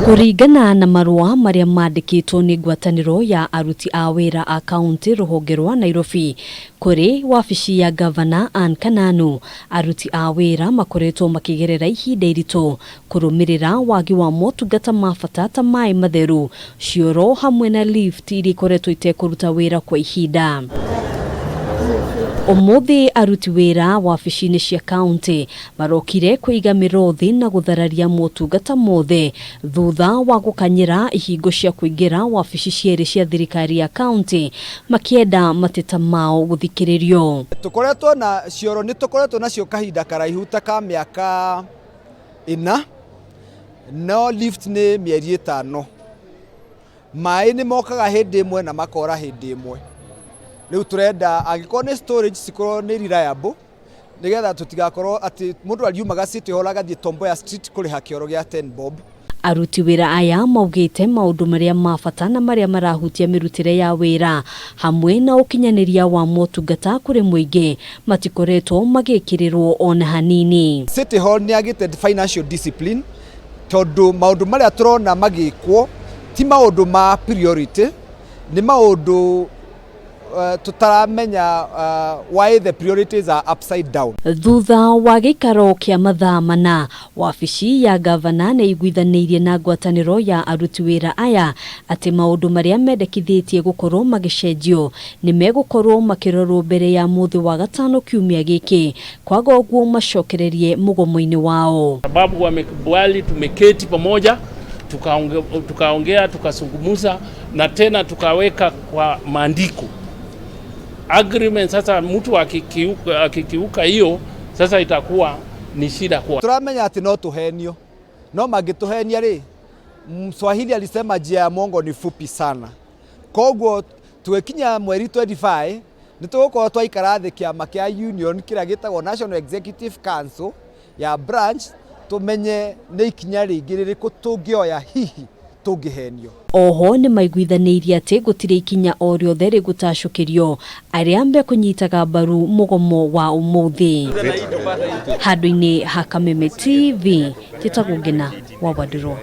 Kũringana na marũa marĩa mandĩkĩtwo nĩ ngwatanĩro ya aruti a wĩra a kaunti rũhonge rwa Nairobi kũrĩ wabici ya gavana Ann Kananu, aruti a wĩra makoretwo makĩgerera ihinda iritũ kũrũmĩrĩra wagi wa motungata ma bata ta maĩ matheru, cioro hamwe na lift iria ikoretwo itekũruta wĩra kwa ihinda. Ũmũthĩ aruti wĩra wabici-inĩ cia kaunti marokire kũiga mĩro thĩ na gũthararia motungata mothe thutha wa gũkanyĩra ihingo cia kũingĩra wabici cierĩ cia thirikari ya kaunti makĩenda mateta mao gũthikĩrĩrio. Tũkoretwo na cioro, nĩ tũkoretwo nacio kahinda karaihu ta ka mĩaka 4, no lift nĩ mĩeri 5. Maĩ nĩ mokaga hĩndĩ ĩmwe na makora hĩndĩ ĩmwe. Rĩu tũrenda angĩkorwo nĩ storage cikorwo nĩ reliable, nĩgetha tũtigakorwo atĩ mũndũ ariumaga City Hall agathiĩ Tom Mboya Street kũrĩha kĩoro gĩa 10 bob. Aruti wĩra aya maugĩte maũndũ marĩa ma bata na marĩa marahutia mĩrutĩre ya wĩra hamwe na ũkinyanĩria wa motungata kũrĩ mũingĩ matikoretwo magĩkĩrĩrwo ona hanini. City Hall nĩ agĩte financial discipline, tondũ maũndũ marĩa tũrona magĩkwo ti maũndũ ma priority, nĩ maũndũ tũtaramenya why the priorities are upside down. Thutha wa gĩikaro kĩa mathaa 4, wabici ya gavana nĩ iguithanĩirie na ngwatanĩro ya aruti wĩra aya atĩ maũndũ marĩa mendekithĩtie gũkorwo magĩcenjio nĩ megũkorwo makĩrorwo mbere ya mũthĩ wa gatano kiumia gĩkĩ, kwaga ũguo macokererie mũgomo-inĩ wao. Sababu wamekubali, tumeketi pamoja, tukaongea, tukazungumza na tena tukaweka kwa maandiko agreement. Sasa mtu akikiuka hiyo sasa itakuwa ni shida kwa Turamenya atĩ no tũhenio, no mangĩtũhenia rĩ, Mswahili alisema njia ya mwongo ni fupi sana. Koguo twĩkinya mweri 25 nĩ tũgũkorwo twaikara thĩ kĩama kĩa union kĩrĩa gĩtagwo National Executive Council ya branch, tũmenye nĩ ikinya rĩngĩ rĩrĩkũ tũngĩoya hihi tũngĩhenio. Oho nĩ maiguithanĩirie atĩ gũtirĩ ikinya o rĩothe rĩgũtacũkĩrio arĩa mekũnyitaga mbaru mũgomo wa ũmũthĩ. Handũ-inĩ ha Kameme TV, njĩtagwo Ngina wa Wandirũ.